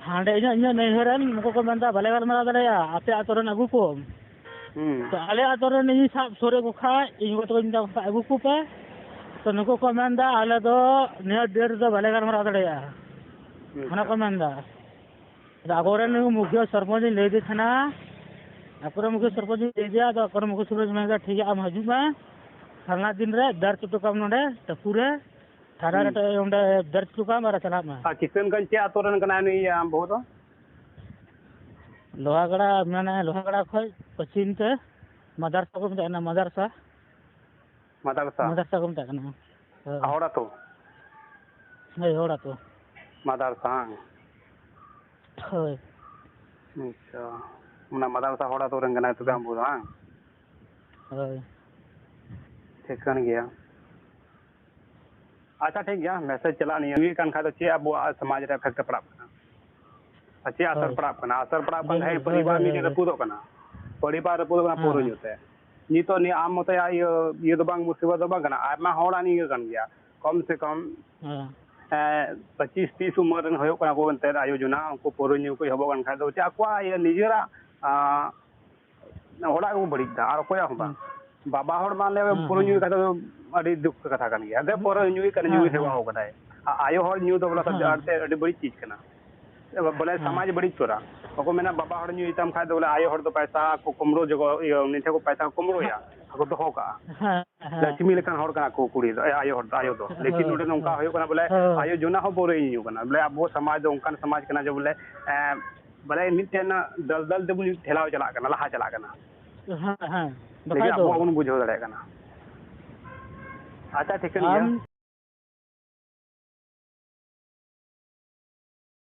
ᱦᱟᱸᱰᱮ ᱤᱧᱟᱹᱜ, ᱤᱧᱟᱹᱜ ᱱᱟᱹᱭᱦᱟᱹᱨ ᱨᱮᱱ ᱱᱩᱠᱩ ᱠᱚ ᱢᱮᱱᱫᱟ, "ᱵᱟᱞᱮ ᱜᱟᱞᱢᱟᱨᱟᱣ ᱫᱟᱲᱮᱭᱟᱜᱼᱟ, ᱟᱯᱮ ᱟᱛᱳ ᱨᱮᱱ ᱟᱹᱜᱩ ᱠᱚᱢ᱾" ᱦᱩᱸ᱾ ᱛᱚ ᱟᱞᱮ ᱟᱛᱳ ᱨᱮᱱ ᱤᱧ ᱥᱟᱵ ᱥᱩᱨ ᱠᱚ ᱠᱷᱟᱡ, ᱤᱧ ᱜᱚ ᱛᱟᱠᱚᱧ ᱢᱮᱛᱟ ᱠᱚ ᱠᱷᱟᱡ, "ᱟᱹᱜᱩ ᱠᱚᱯᱮ᱾" ᱛᱚ ᱱᱩᱠᱩ ᱠᱚ ᱢᱮᱱᱫᱟ, "ᱟᱞᱮ ᱫᱚ ᱱᱤᱭᱟᱹ ᱰᱮᱴ ᱨᱮᱫᱚ ᱵᱟᱞᱮ ᱜᱟᱞᱢᱟᱨᱟᱣ ᱫᱟᱲᱮᱭᱟᱜᱼᱟ᱾" ᱦᱟᱱᱟ ᱟᱪᱪᱷᱟ᱾ ᱠᱚ ᱢᱮᱱᱫᱟ᱾ ᱟᱫᱚ ᱟᱠᱚᱨᱮᱱ ᱟᱪᱪᱷᱟ᱾ ᱱᱩᱠᱩ ᱢᱩᱠᱷᱤᱭᱟᱹ ᱥᱚᱨᱯᱚᱧᱪ ᱤᱧ ᱞᱟᱹᱭ ᱟᱫᱮ ᱛᱟᱦᱮᱱᱟ, ᱟᱠᱚᱨᱮᱱ ᱢᱩᱠᱷᱤᱭᱟᱹ ᱥᱚᱨᱯᱚᱧᱪ ᱞᱟᱹᱭ ᱟᱫᱮᱭᱟ, ᱟᱫᱚ ᱟᱠᱚᱨᱮᱱ ᱢᱩᱠᱷᱤᱭᱟᱹ ᱥᱚᱨᱯᱚᱧᱪ ᱢᱮᱱ ᱠᱮᱫᱟ, "ᱴᱷᱤᱠ ᱜᱮᱭᱟ, ᱟᱢ ᱦᱤᱡᱩᱜ ᱢᱮ, ᱯᱷᱟᱞᱱᱟ ᱫᱤᱱ ᱨᱮ ᱫᱟᱹᱨ ᱦᱚᱴᱚ ᱠᱟᱢ ᱱᱚᱰᱮ ᱴᱟᱹᱯᱩ ᱨᱮ, ᱛᱷᱟᱱᱟ ᱨᱮ ᱦᱩᱸ᱾ ᱚᱸᱰᱮ ᱫᱟᱹᱨ ᱦᱚᱴᱚ ᱠᱟᱢ ᱟᱨ ᱪᱟᱞᱟᱜ ᱢᱮ᱾" ᱟᱨ ᱠᱤᱥᱟᱱᱜᱚᱸᱡᱽ ᱪᱮᱫ ᱟᱛᱳ ᱨᱮᱱ ᱠᱟᱱᱟᱭ ᱱᱩᱭ, ᱟᱢ ᱵᱟᱹᱦᱩ ᱫᱚ? ᱞᱳᱦᱟᱜᱟᱲᱟ, ᱢᱟᱱᱮ, ᱞᱳᱦᱟᱜᱟᱲᱟ ᱠᱷᱚᱡ ᱯᱚᱪᱷᱤᱢ ᱛᱮ ᱢᱟᱫᱟᱨᱥᱟ ᱠᱚ ᱢᱮᱛᱟᱜ ᱠᱟᱱᱟ, ᱢᱟᱫᱟᱨᱥᱟ᱾ ᱢᱟᱫᱟᱨᱥᱟ? ᱢᱟᱫᱟᱨᱥᱟ ᱠᱚ ᱢᱮᱛᱟᱜ ᱠᱟᱱᱟ᱾ ᱦᱳᱭ᱾ ᱦᱚᱲ ᱟᱛᱳ? ᱦᱳᱭ, ᱦᱚᱲ ᱟᱛᱳ᱾ ᱢᱟᱫᱟᱨᱥᱟ, ᱦᱟᱝ? ᱦᱳᱭ᱾ ᱟᱪᱪᱷᱟ, ᱚᱱᱟ ᱢᱟᱫᱟᱨᱥᱟ ᱦᱚᱲ ᱟᱛᱳ ᱨᱮᱱ ᱠᱟᱱᱟᱭ ᱛᱚᱵᱮ ᱟᱢ ᱵᱟᱹᱦᱩ ᱫᱚ, ᱵᱟᱝ? ᱦᱳᱭ᱾ ᱴᱷᱤᱠ ᱠᱟᱱ ᱜᱮᱭᱟ᱾ ᱟᱪᱪᱷᱟ, ᱴᱷᱤᱠ ᱜᱮᱭᱟ, message ᱪᱟᱞᱟᱜ ᱱᱤᱭᱟᱹ ᱦᱩᱭᱩᱜ ᱠᱟᱱ ᱠᱷᱟᱡ ᱫᱚ ᱪᱮᱫ ᱟᱵᱚᱣᱟᱜ ᱥᱚᱢᱟᱡᱽ ᱨᱮ effect ᱮ ᱯᱟᱲᱟᱜ ᱠᱟᱱᱟ? ᱟᱨ ᱪᱮᱫ ᱟᱥᱚᱨ ᱦᱳᱭ᱾ ᱯᱟᱲᱟᱜ ᱠᱟᱱᱟ? ᱟᱥᱚᱨ ᱯᱟᱲᱟᱜ ᱠᱟᱱ ᱡᱟᱭᱦᱳᱠ, ᱠᱷᱟᱡ ᱦᱳᱭ, ᱯᱚᱨᱤᱵᱟᱨ ᱦᱳᱭ, ᱢᱤᱫᱴᱮᱱ ᱦᱳᱭ, ᱦᱳᱭ᱾ ᱨᱟᱹᱯᱩᱫᱚᱜ ᱠᱟᱱᱟ, ᱯᱚᱨᱤᱵᱟᱨ ᱨᱟᱹᱯᱩᱫᱚᱜ ᱠᱟᱱᱟ ᱦᱮᱸ, ᱯᱟᱹᱣᱨᱟᱹ ᱦᱮᱸ᱾ ᱧᱩ ᱛᱮ᱾ ᱱᱤᱛᱚᱜ ᱱᱤᱭᱟᱹ ᱟᱢ ᱢᱚᱛᱚ ᱤᱭᱟᱹ, ᱤᱭᱟᱹ ᱫᱚ ᱵᱟᱝ, ᱢᱩᱨᱥᱤᱫᱟᱵᱟᱫᱽ ᱫᱚ ᱵᱟᱝ ᱠᱟᱱᱟ, ᱟᱭᱢᱟ ᱦᱚᱲᱟᱜ ᱱᱤᱭᱟᱹ ᱠᱟᱱ ᱜᱮᱭᱟ, ᱠᱚᱢ ᱥᱮ ᱠᱚᱢ ᱦᱮᱸ᱾ ᱮᱸ, ᱯᱚᱸᱪᱤᱥ ᱛᱤᱥ ᱩᱢᱮᱨ ᱨᱮᱱ ᱦᱩᱭᱩᱜ ᱠᱟᱱᱟ ᱠᱚ ᱮᱱᱛᱮᱫ ᱟᱭᱳ ᱡᱚᱱᱟ, ᱩᱱᱠᱩ ᱯᱟᱹᱣᱨᱟᱹ ᱧᱩ ᱠᱚ ᱮᱦᱚᱵᱚᱜ ᱠᱟᱱ ᱠᱷᱟᱡ ᱫᱚ ᱪᱮᱫ ᱟᱠᱚᱣᱟᱜ ᱤᱭᱟᱹ ᱱᱤᱡᱮᱨᱟᱜ, ᱟᱸ, ᱚᱲᱟᱜ ᱜᱮᱠᱚ ᱵᱟᱹᱲᱤᱡ ᱮᱫᱟ, ᱟᱨ ᱚᱠᱚᱭᱟᱜ ᱦᱚᱸ ᱵᱟᱝ᱾ ᱦᱩᱸ᱾ ᱵᱟᱵᱟ ᱦᱚᱲ ᱢᱟ ᱞᱟᱹᱭ ᱦᱩᱸ, ᱯᱟᱹᱣᱨᱟᱹ ᱦᱩᱸ, ᱧᱩᱭ ᱦᱩᱸ᱾ ᱠᱷᱟᱡ ᱫᱚ ᱟᱹᱰᱤ ᱫᱩᱠ ᱠᱟᱛᱷᱟ ᱠᱟᱱ ᱜᱮᱭᱟ, ᱫᱮ ᱯᱟᱹᱣᱨᱟᱹ ᱧᱩᱭ ᱠᱟᱱᱟ, ᱦᱮᱸ, ᱧᱩᱭ ᱦᱮᱸ᱾ ᱦᱮᱣᱟᱣ ᱠᱟᱱᱟᱭ, ᱟᱨ ᱟᱭᱳ ᱦᱚᱲ ᱧᱩ ᱫᱚ ᱵᱚᱞᱮ ᱦᱮᱸ, ᱦᱮᱸ᱾ ᱟᱹᱰᱤ ᱵᱟᱹᱲᱤᱡ ᱪᱤᱡᱽ ᱠᱟᱱᱟ᱾ ᱵᱚᱞᱮ ᱦᱮᱸ᱾ ᱥᱚᱢᱟᱡᱽ ᱵᱟᱹᱲᱤᱡ ᱩᱛᱟᱹᱨᱟ᱾ ᱵᱟᱠᱚ ᱢᱮᱱᱟ ᱵᱟᱵᱟ ᱦᱚᱲ ᱧᱩᱭ ᱛᱟᱢ ᱠᱷᱟᱡ ᱫᱚ ᱵᱚᱞᱮ ᱟᱭᱳ ᱦᱚᱲ ᱫᱚ ᱯᱟᱭᱥᱟ ᱠᱚ ᱠᱩᱢᱵᱽᱲᱩ ᱡᱚᱜᱚ-, ᱤᱭᱟᱹ, ᱩᱱᱤ ᱴᱷᱮᱱ ᱠᱚ ᱯᱟᱭᱥᱟ ᱠᱚ ᱠᱩᱢᱵᱽᱲᱩᱭᱟ, ᱦᱮᱸ, ᱟᱨ ᱠᱚ ᱫᱚᱦᱚ ᱠᱟᱜᱼᱟ᱾ ᱦᱮᱸ, ᱞᱚᱠᱥᱢᱤ ᱞᱮᱠᱟᱱ ᱦᱚᱲ ᱠᱟᱱᱟ ᱠᱚ ᱠᱩᱲᱤ ᱫᱚ, ᱮ, ᱟᱭᱳ ᱦᱚᱲ ᱫᱚ, ᱟᱭᱳ ᱫᱚ᱾ ᱞᱮᱠᱤᱱ ᱦᱳᱭ, ᱱᱚᱰᱮ ᱱᱚᱝᱠᱟ ᱦᱳᱭ, ᱦᱩᱭᱩᱜ ᱠᱟᱱᱟ ᱵᱚᱞᱮ ᱦᱳᱭ᱾ ᱟᱭᱳ ᱡᱚᱱᱟ ᱦᱚᱸ ᱯᱟᱹᱣᱨᱟᱹᱭ ᱧᱩ ᱠᱟᱱᱟ᱾ ᱵᱚᱞᱮ ᱟᱵᱚ ᱥᱚᱢᱟᱡᱽ ᱫᱚ ᱚᱱᱠᱟᱱ ᱥᱚᱢᱟᱡᱽ ᱠᱟᱱᱟ ᱡᱮ ᱵᱚᱞᱮ, ᱮ, ᱵᱚᱞᱮ ᱢᱤᱫᱴᱮᱱ ᱫᱟᱞ ᱫᱟᱞ ᱛᱮᱵᱚᱱ ᱴᱷᱮᱞᱟᱣ ᱪᱟᱞᱟᱜ ᱠᱟᱱᱟ, ᱞᱟᱦᱟ ᱪᱟᱞᱟᱜ ᱠᱟᱱᱟ᱾ ᱦᱮᱸ, ᱦᱮᱸ᱾ ᱞᱮᱠᱤᱱ ᱵᱟᱠᱷᱟᱡ ᱫᱚ ᱟᱵᱚ ᱵᱟᱵᱚᱱ ᱵᱩᱡᱷᱟᱹᱣ ᱫᱟᱲᱮᱭᱟᱜ ᱠᱟᱱᱟ᱾ ᱟᱪᱪᱷᱟ, ᱴᱷᱤᱠᱟᱹᱱ ᱜᱮᱭᱟ᱾ ᱟᱢ